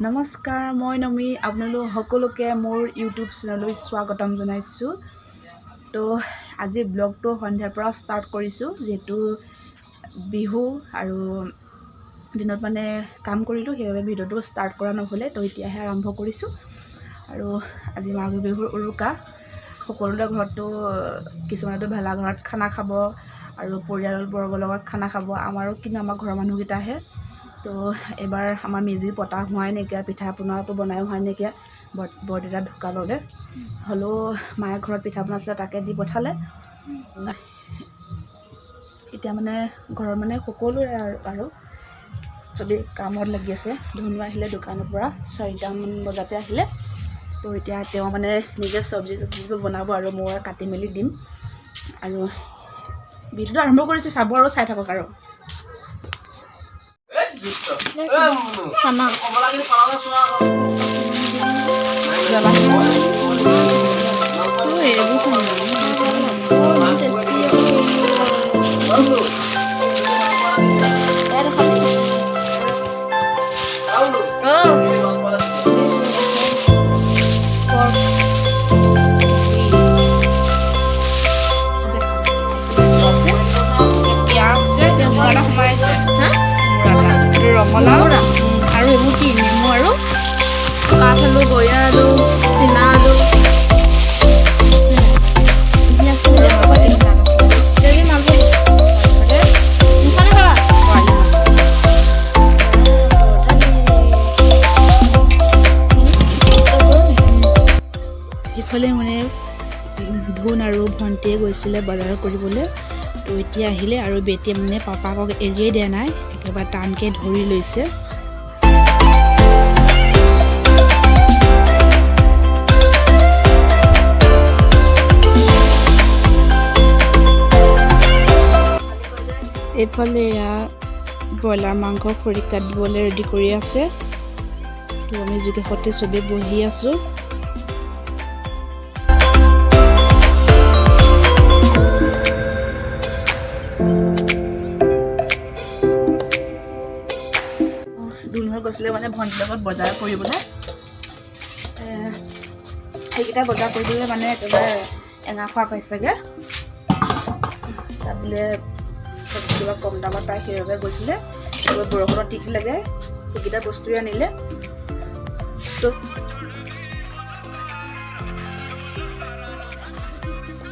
নমস্কাৰ, মই নমি, আপোনালোক সকলোকে মোৰ ইউটিউব চেনেললৈ স্বাগতম জনাইছোঁ। তো আজি ব্লগটো সন্ধিয়াৰ পৰা ষ্টাৰ্ট কৰিছোঁ, যিহেতু বিহু আৰু দিনত মানে কাম কৰিলোঁ, সেইবাবে ভিডিঅ'টো ষ্টাৰ্ট কৰা নহ'লে। তো এতিয়াহে আৰম্ভ কৰিছোঁ। আৰু আজি মাঘ বিহুৰ উৰুকা। সকলোৰে ঘৰততো, কিছুমানেতো ভেলাঘৰত খানা খাব আৰু পৰিয়ালবৰ্গৰ লগত খানা খাব। আমাৰো, কিন্তু আমাৰ ঘৰৰ মানুহকেইটাহে। তো এইবাৰ আমাৰ মেজি পতা হোৱাই নাইকিয়া, পিঠা পনাটো বনাই হোৱাই নাইকিয়া। বৰদেউতা ঢুকাললে। হ'লেও মায়ে ঘৰত পিঠা বনাইছিলে, তাকে দি পঠালে। এতিয়া মানে ঘৰৰ মানে সকলোৰে আৰু চবেই কামত লাগি আছে। ধুনু আহিলে দোকানৰ পৰা, 4টামান বজাতে আহিলে। তো এতিয়া তেওঁ মানে নিজে চব্জি তব্জিবোৰ বনাব আৰু মই কাটি মেলি দিম। আৰু ভিডিঅ'টো আৰম্ভ কৰিছোঁ, চাব আৰু চাই থাকক আৰু। চানা। জ্বলা। এইবোৰ চানা ইমান টেষ্টি। ইয়াত খাবি। অঁ, পৰ্ক। পিঁয়াজ যে কোমোৰা এটা সোমাই আছে। হা? কোমোৰা এটা, এইটো ৰঙালাও। কোমোৰা। আৰু এইবোৰ কি? নেমু আৰু কাঠ আলু, বয়া আলু, চীনা আলু। পিঁয়াজখিনি দিব। মাংস নাখাবা। বৰালি মাছ। ইফালে মানে ধুন আৰু ভণ্টিয়ে গৈছিলে বজাৰ কৰিবলৈ। তো এতিয়া আহিলে আৰু বেটীয়ে মানে পাপাকক এৰিয়ে দিয়া নাই, একেবাৰে টানকৈ ধৰি লৈছে। এইফালে এয়া ব্ৰইলাৰ মাংস খৰিকাত দিবলৈ ৰেডি কৰি আছে। তো আমি জুই কাষতে চবেই বহি আছোঁ। ধুনুহঁত গৈছিলে মানে ভণ্টিৰ লগত বজাৰ কৰিবলৈ। সেইকেইটা বজাৰ কৰিবলৈ মানে একেবাৰে এঙা খোৱা পাইছেগৈ। তাত বোলে চব্জি কিবা কম দামত পায়, সেইবাবে গৈছিলে। এইবোৰ বৰষুণত তিতিলেগৈ, সেইকেইটা বস্তুৱে আনিলে। তো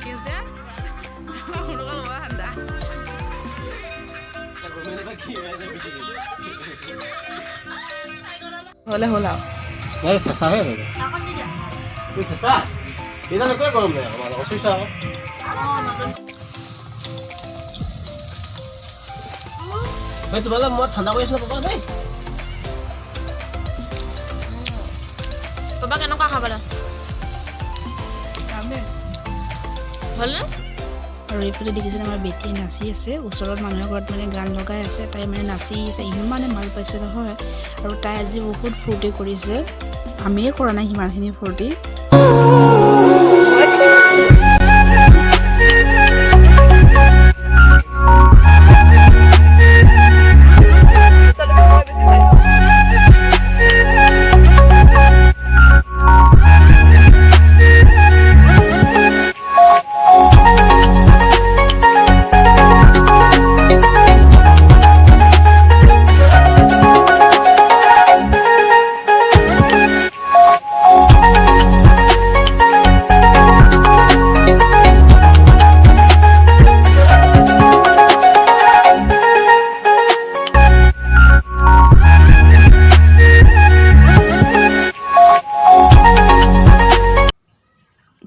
কি হৈছে? ঠাণ্ডা। হ'লে হ'ল আৰু। নাই, চেঁচাহে হৈ যায়। চেঁচা এইডাল, একোৱে গৰম নাই আকৌ। মাজত চুইছা আকৌ। ভাই, তোমালোক মই ঠাণ্ডা কৰি আছো পাপা দেই। পাপা, কেনেকুৱা খাবলৈ হ'লনে? আৰু এইফালে দেখিছেনে, আমাৰ বেটীয়ে নাচি আছে। ওচৰত মানুহৰ ঘৰত মানে গান লগাই আছে, তাই মানে নাচি আছে। ইমানে ভাল পাইছে নহয়। আৰু তাই আজি বহুত ফূৰ্তি কৰিছে, আমিয়ে কৰা নাই সিমানখিনি ফূৰ্তি।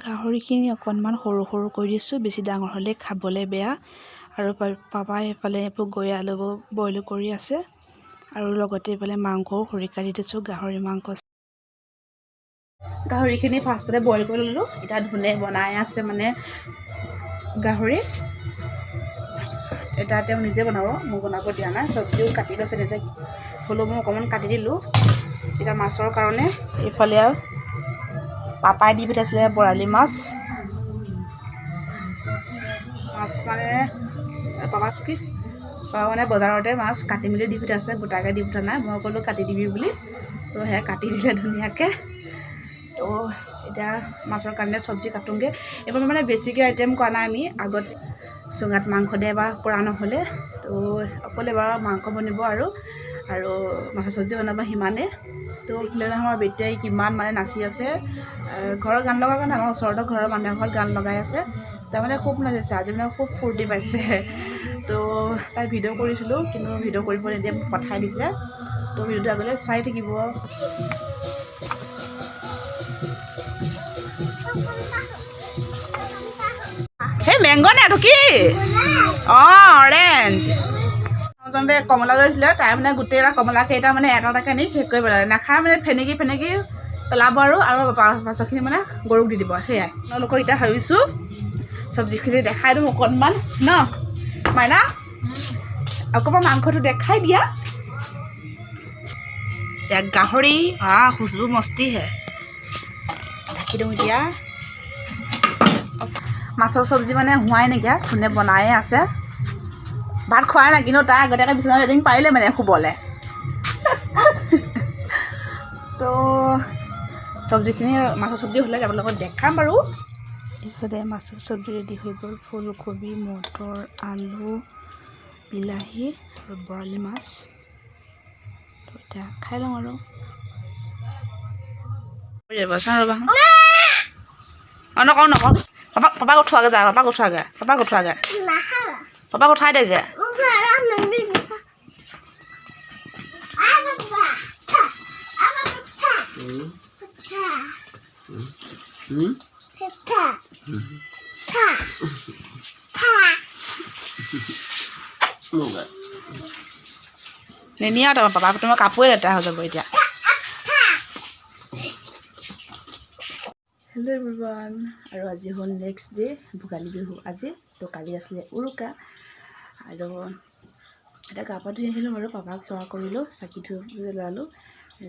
গাহৰিখিনি অকণমান সৰু সৰু কৰি দিছোঁ, বেছি ডাঙৰ হ'লে খাবলৈ বেয়া। আৰু পাপাই এইফালে এইবোৰ গৈ আলুবোৰ বইল কৰি আছে আৰু লগতে এইফালে মাংসও খৰিকা দি দিছোঁ, গাহৰি মাংস। গাহৰিখিনি ফাৰ্ষ্টতে বইল কৰি ল'লোঁ। এতিয়া ধুনে বনাই আছে মানে গাহৰি। এতিয়া তেওঁ নিজে বনাব, মোক বনাব দিয়া নাই। চব্জিও কাটি লৈছে নিজে, হ'লেও মই অকণমান কাটি দিলোঁ। এতিয়া মাছৰ কাৰণে এইফালে আৰু পাপাই দি পঠাইছিলে বৰালি মাছ। মাছ মানে পাপাক কি, পাপা মানে বজাৰতে মাছ কাটি মেলি দি পঠাইছে, গোটাকৈ দি পঠোৱা নাই। মই ক'লোঁ কাটি দিবি বুলি। তো সেয়া কাটি দিলে ধুনীয়াকৈ। তো এতিয়া মাছৰ কাৰণে চব্জি কাটোঁগৈ। এইবাৰ মানে বেছিকৈ আইটেম কৰা নাই আমি। আগত চুঙাত মাংস দিয়ে এবাৰ কৰা নহ'লে। তো অকল এবাৰ মাংস বনিব আৰু আৰু মাছৰ চব্জি বনাব, সিমানেই। তো এইফালে আমাৰ বেটিয়ে কিমান মানে নাচি আছে। ঘৰৰ গান লগোৱাৰ কাৰণে, আমাৰ ওচৰতে ঘৰৰ মানুহ এঘৰত গান লগাই আছে। তাৰমানে খুব নাচিছে আজি, মানে খুব ফূৰ্তি পাইছে। তো তাই ভিডিঅ' কৰিছিলোঁ, কিন্তু ভিডিঅ' কৰিব নিদিয়ে, মোক পঠাই দিছে। তো ভিডিঅ'টো আগলৈ চাই থাকিব। সেই মেংগ' নে এইটো কি? অঁ, অৰেঞ্জ। জনতে কমলা লৈছিলে, তাই মানে গোটেই কমলা কেইটা মানে এটা এটাকৈ নি শেষ কৰি পেলালে। নাখায়, মানে ফেনেকি ফেনেকি পেলাব আৰু আৰু পাছৰখিনি মানে গৰুক দি দিব, সেয়াই। আপোনালোকক এতিয়া ভাবিছোঁ চব্জিখিনি দেখাই দিওঁ অকণমান ন। মাইনা, অকণমান মাংসটো দেখাই দিয়া। ইয়াত গাহৰি, খুচবু মস্তি হে। ঢাকি দিওঁ এতিয়া। মাছৰ চব্জি মানে হোৱাই নাইকিয়া, ধুনীয়া বনায়ে আছে। ভাত খোৱাই নাই, কিন্তু তাই আগতীয়াকৈ বিচনাত এদিন পাৰিলে মানে শুবলৈ। তো চব্জিখিনি, মাছৰ চব্জি হ'লে আপোনালোকক দেখাম বাৰু। এইফালে মাছৰ চব্জি ৰেডি হৈ গ'ল। ফুলকবি, মটৰ, আলু, বিলাহী আৰু বৰালি মাছ। তো এতিয়া খাই লওঁ আৰু। ৰ'বা। অঁ, নকওঁ নকওঁ। পাপাক পাপাক উঠোৱাগৈ যা, পাপাক উঠোৱাগৈ, পাপাক উঠোৱাগৈ, পাপাক উঠাই দেগে। নিনিয়া তোমাৰ পাপা, তোমাৰ কাপোৰে লেতেৰা হৈ যাব এতিয়া। হেল্ল' এভৰিৱান, আৰু আজি হ'ল নেক্সট ডে, ভোগালী বিহু আজি। তো কালি আছিলে উৰুকা। আৰু এতিয়া গা পা ধুই আহিলোঁ বাৰু, পাপাক সেৱা কৰিলোঁ, চাকি ধূপ জ্বলালোঁ।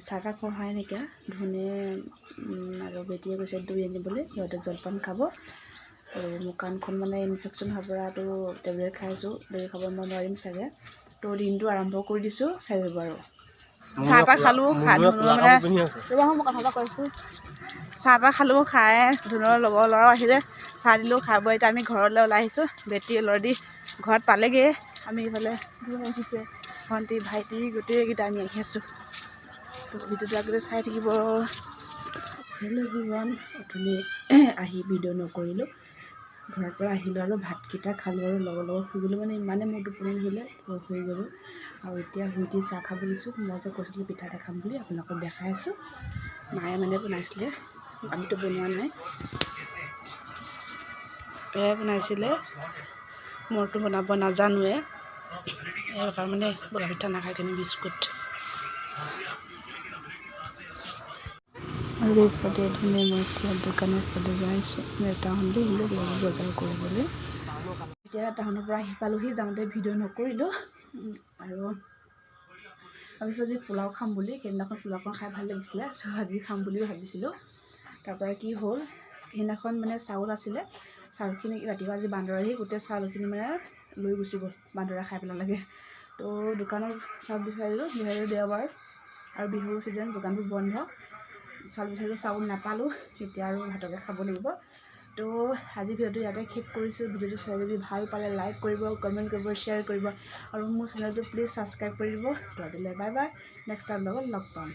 চাহ তাহ খোৱা হোৱাই নাইকিয়া। ধুনে আৰু বেটীয়ে গৈছে দৈ আনিবলৈ, সিহঁতে জলপান খাব। আৰু মোৰ কাণখন মানে ইনফেকশ্যন হোৱাৰ পৰাতো টেবলেট খাই আছোঁ, দৈ খাব মই নোৱাৰিম চাগে। তো দিনটো আৰম্ভ কৰি দিছোঁ, চাই যাব। আৰু চাহ তাহ খালোঁ, খাই মানে, ৰ'বা, মই কথা এটা কৈছোঁ। চাহ তাহ খালোঁ, খাই ধুনৰ লগৰ ল'ৰাও আহিলে, চাহ দিলোঁ, খাই বৈ এতিয়া আমি ঘৰলৈ ওলাই আহিছোঁ। বেটি অলৰেডি ঘৰত পালেগৈ। আমি ইফালে ধুন আহিছে, ভণ্টি, ভাইটি, গোটেইকেইটা আমি আহি আছোঁ। তো ভিডিঅ'টো আগতে চাই থাকিব। হেল্ল' এভৰিৱান, অথনি আহি ভিডিঅ' নকৰিলোঁ। ঘৰৰ পৰা আহিলোঁ আৰু ভাতকেইটা খালোঁ আৰু লগৰ লগত শুই গ'লোঁ। মানে ইমানে মোৰ টোপনি ধৰিলে, শুই গ'লোঁ। আৰু এতিয়া শুই উঠি চাহ খাব লৈছোঁ। মই যে কৈছিলোঁ পিঠা দেখাম বুলি, আপোনালোকক দেখাই আছোঁ। মায়ে মানে বনাইছিলে, আমিতো বনোৱা নাই। এয়াই বনাইছিলে, মোৰতো বনাব নাজানোৱে। এইবাৰ মানে বগা পিঠা নাখাই কিনে বিস্কুট। আৰু এইফালে ধুনীয়া, মই এতিয়া দোকানৰ ফালে যাই আছোঁ। টাউনলৈ আহিলোঁ কিবা বজাৰ কৰিবলৈ। এতিয়া টাউনৰ পৰা আহি পালোহি, যাওঁতে ভিডিঅ' নকৰিলোঁ। আৰু ভাবিছিলোঁ আজি পোলাও খাম বুলি। সেইদিনাখন পোলাওখন খাই ভাল লাগিছিলে, তো আজি খাম বুলি ভাবিছিলোঁ। তাৰপৰা কি হ'ল, সেইদিনাখন মানে চাউল আছিলে, চাউলখিনি ৰাতিপুৱা আজি বান্দৰ আহি গোটেই চাউলখিনি মানে লৈ গুচি গ'ল, বান্দৰে খাই পেলালেগৈ। তো দোকানত চাউল বিচাৰিলোঁ বিচাৰিলোঁ, দেওবাৰ আৰু বিহু ছিজন, দোকানবোৰ বন্ধ। চাউল বিচাৰিলোঁ, চাউল নাপালোঁ। এতিয়া আৰু ভাতকে খাব লাগিব। তো আজি ভিডিঅ'টো ইয়াতে শেষ কৰিছোঁ। ভিডিঅ'টো চাই যদি ভাল পালে লাইক কৰিব, কমেণ্ট কৰিব, শ্বেয়াৰ কৰিব আৰু মোৰ চেনেলটো প্লিজ ছাবস্ক্ৰাইব কৰি দিব। তো আজিলৈ বাই বাই, নেক্সট টাইম লগত লগ পাম।